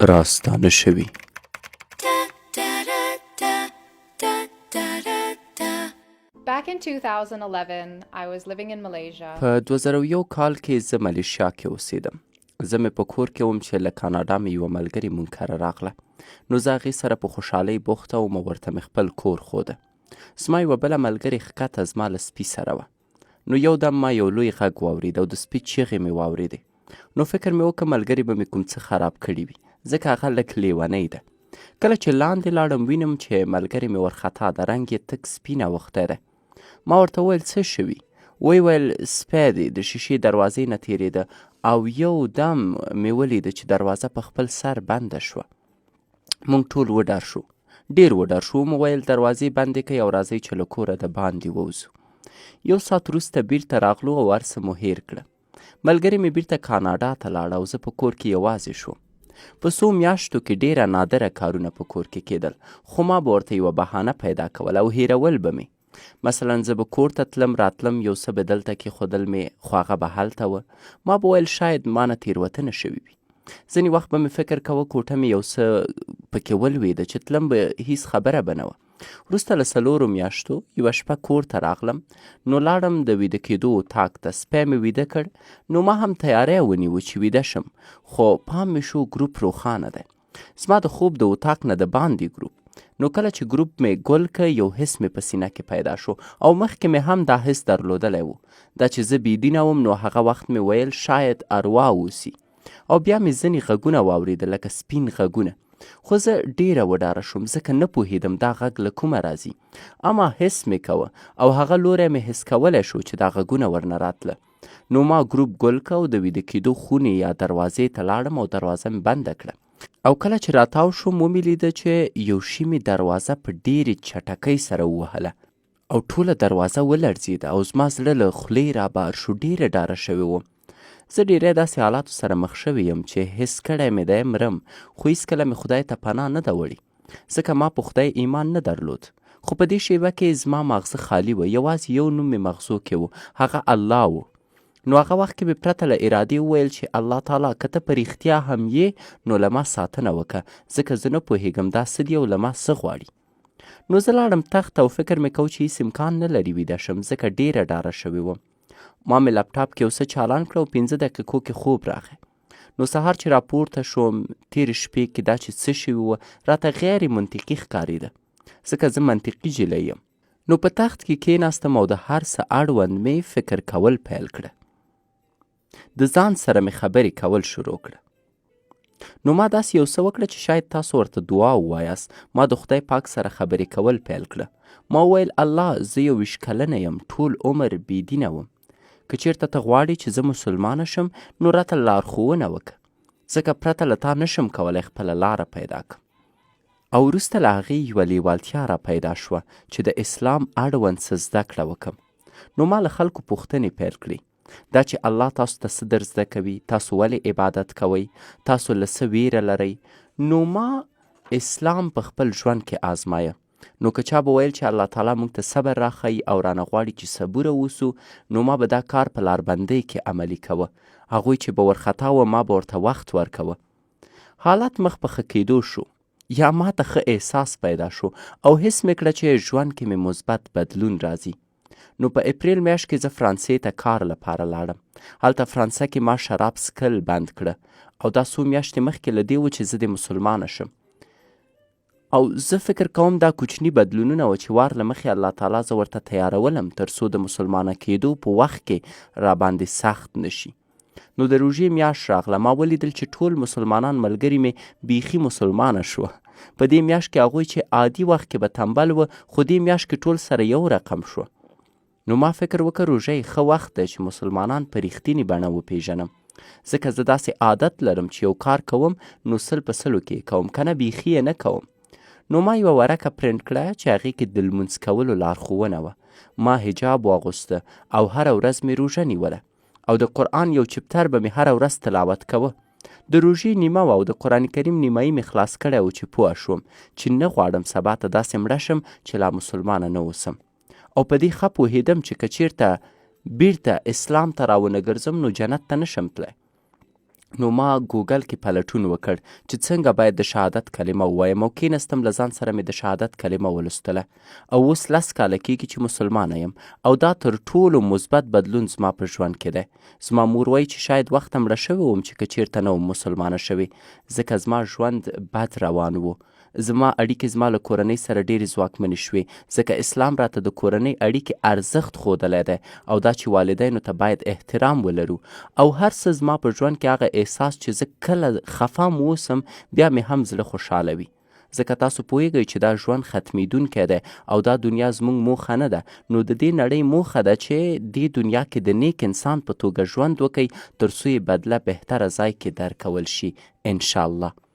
راستانه شوي. Back in 2011, I was living in Malaysia. په 2001 کال کې زه ملیشیا کې اوسېدم. زه مې په کور کې وم چې له کاناډا مې یوه ملګرې مونږ کره راغله. نو زه هغې سره په خوشحالۍ بوخته وم او ورته مې خپل کور ښوده. زما یوه بله ملګرې ښکته زما له سپي سره وه. نو یو دم ما یو لوی غږ واورید او د سپي چیغې مې واورېدې. نو فکر مې وکړ ملګرې به مې کوم څه خراب کړي وي، ځکه هغه لږ لیونۍ ده. کله چې لاندې لاړم وینم چې ملګرې مې ورخطا ده، رنګ یې تک سپین اوښتی دی. ما ورته وویل څه شوي؟ ویې ویل سپی دی د شیشې دروازې نه تېرېده او یو دم مې ولیده چې دروازه په خپل سر بنده شوه. مونږ ټول وډار شو، ډېر وډار شو. ومو ویل دروازې بندې کړئ او راځئ چې له کوره د باندې ووځو. یو ساعت وروسته بیرته راغلو او هر څه مو هېر کړه. ملګرې مې بیرته کاناډا ته لاړه او زه په کور کې یوازې شوم. په څو میاشتو کې ډېره نادره کارونه په کور کې کېدل، خو ما به ورته یوه بهانه پیدا کوله او هېرول به مې. مثلا زه به کور ته تلم راتلم، یو څه به دلته کېښودل مې، خو هغه به هلته وه. ما به ویل شاید ما نه تېروتنه شوې وي. ځینې وخت به مې فکر کوه کوټه مې یو څه پکې ولوېده، چې تلم به هیڅ خبره به نه وه. وروسته له څلورو میاشتو یوه شپه کور ته راغلم، نو لاړم د ویده کېدو اتاق ته، سپی مې ویده کړ، نو ما هم تیاری ونیو چې ویده شم، خو پام مې شو ګروپ روښانه دی، زما د خوب د اتاق نه د باندې ګروپ. نو کله چې ګروپ مې ګل که یو حس مې په سینه کې پیدا شو او مخکې مې هم دا حس درلودلی و. دا چې زه بې دینه وم نو هغه وخت مې ویل شاید اروا اوسي. او بیا مې ځینې غږونه واورېدل لکه سپین غږونه، خو زه ډېره وډاره شوم ځکه نه پوهېدم دا غږ له کومه راځي، اما حس مې کوه او هغه لوری مې حس کولی شو چې دا غږونه ورنه راتله. نو ما ګروپ ګل که او د ویده کېدو خونې یا دروازې ته لاړم او دروازه مې بنده کړه. او کله چې راتاو شوم ومې لیده چې یو شي مې دروازه په ډېرې چټکۍ سره ووهله او ټوله دروازه ولړزېده او زما زړه له خولې را بار شو، ډېره ډاره شوې وم. زه ډېری داسې حالاتو سره مخ شوې یم چې حس کړی مې دی مرم، خو هیڅکله مې خدای ته پناه نه ده وړې، ځکه ما په خدای ایمان نه درلود. خو په دې شېبه کې زما ماغزه خالي وه، یوازې یو نوم مې مغزو کې و، هغه الله و. نو هغه وخت کې مې پرته له ارادې وویل چې الله تعالی که ته په رښتیا هم یې نو له ما ساتنه وکړه، ځکه زه نه پوهېږم دا څه دي او له ما څه غواړي. نو زه لاړم تخت او فکر مې کوو چې هیڅ امکان نه لري ویده شم، ځکه ډېره ډاره شوې وم. ما مې لپټاپ کې یو څه چالان کړه او 5 دقیقو کې خوب راغی. نو سهار چې راپورته شوم، تېرې شپې کې دا چې څه شوي وه راته غیر منطقي ښکارېده، ځکه زه منطقي جلۍ یم. نو په تخت کې کېناستم او د هر څه اړوند مې فکر کول پیل کړه. د ځان سره مې خبرې کول شروع کړه. نو ما داسې یو څه وکړه چې شاید تاسو ورته دعا ووایاست. ما د خدای پاک سره خبرې کول پیل کړه. ما وویل الله زه 21 کلنه یم، ټول عمر بې دینه وم. که چیرته ته غواړې چې زه مسلمانه شم نو راته لارښوونه وکړه، ځکه پرته له تا نشم کولی خپله لاره پیدا کړم. او وروسته له هغې یوه لیوالتیا را پیدا شوه چې د اسلام اړوند څه زده کړه وکړم. نو ما له خلکو پوښتنې پیل کړې، دا چې الله تاسو ته څه در زده کوي، تاسو ولې عبادت کوئ، تاسو له څه ویره لرئ. نو ما اسلام په خپل ژوند کې آزمایه. نو که چا به ویل چې الله تعالی موږ ته صبر راښیي او رانه غواړي چې صبوره اوسو، نو ما به دا کار په لاربندۍ کې عملي کوه. هغوی چې به ورخطا وه ما به ورته وخت ورکوه. حالت مخ په ښه کېدو شو، یا ما ته ښه احساس پیدا شو او حس مې کړه چې ژوند کې مې مثبت بدلون راځي. نو په اپریل میاشت کې زه فرانسې ته کار لپاره لاړم. هلته فرانسه کې ما شراب څکل بند کړه او دا څو میاشتې مخکې له دې و چې زه دې مسلمانه شم. او زه فکر کوم دا کوچني بدلونونه و چې وار له مخې الله تعالی زه ورته تیارولم تر څو د مسلمانه کېدو په وخت کې راباندې سخت نشي. نو د روژې میاشت راغله، ما ولیدل چې ټول مسلمانان ملګري مې بیخي مسلمانه شوه. په دې میاشت کې هغوی چې عادي وخت کې به تنبل وه، خو دې میاشت کې ټول سره یو رقم شوه. نو ما فکر وکړ روژه یې ښه وخت دی چې مسلمانان په رښتیني بڼه وپېژنم، ځکه زه داسې عادت لرم چې یو کار کوم نو 100 په 100 کې یې کوم، که نه بیخي یې نه کوم. نو ما یوه ورقه پرنټ کړه چې هغې کې د لمونځ کولو لارښوونه وه. ما حجاب واغوسته او هره ورځ مې روژه نیوله او د قرآن یو چپتر به مې هره ورځ تلاوت کوه. د روژې نیمه وه او د قرآن کریم نیمایي مې خلاص کړی و چې پوه شوم چې نه غواړم سبا ته داسې مړه شم چې لا مسلمانه نه اوسم. او په دې ښه پوهېدم چې که چیرته بیرته اسلام ته راونه ګرځم نو جنت ته نشم تلای. نو ما ګوګل کې پلټون وکړ چې څنګه باید د شهادت کلمه ووایم او کینستم له ځان سره مې د شهادت کلمه ولوستله او اوس لس کاله کیږي چې مسلمانه یم او دا تر ټولو مثبت بدلون زما په ژوند کې دی. زما مور وایي چې شاید وخته مړه شوې وم چې که چیرته نه وم مسلمانه شوې ځکه زما ژوند بد روان و. زما اړیکې زما له کورنۍ سره ډېرې ځواکمنې شوې، ځکه اسلام راته د کورنۍ اړیکې ارزښت ښودلی دی او دا چې والدینو ته باید احترام ولرو او هر څه زما په ژوند کې هغه احساس چې زه کله خفه هم اوسم بیا مې هم زړه خوشحاله وي. ځکه تاسو پوهېږئ چې دا ژوند ختمېدونکی دی او دا دنیا زموږ موخه نه ده، نو د دې نړۍ موخه ده چې دې دنیا کې د نېک انسان په توګه ژوند وکړئ تر څو یې بدله بهتره ځای کې درکول شي ان شاءالله.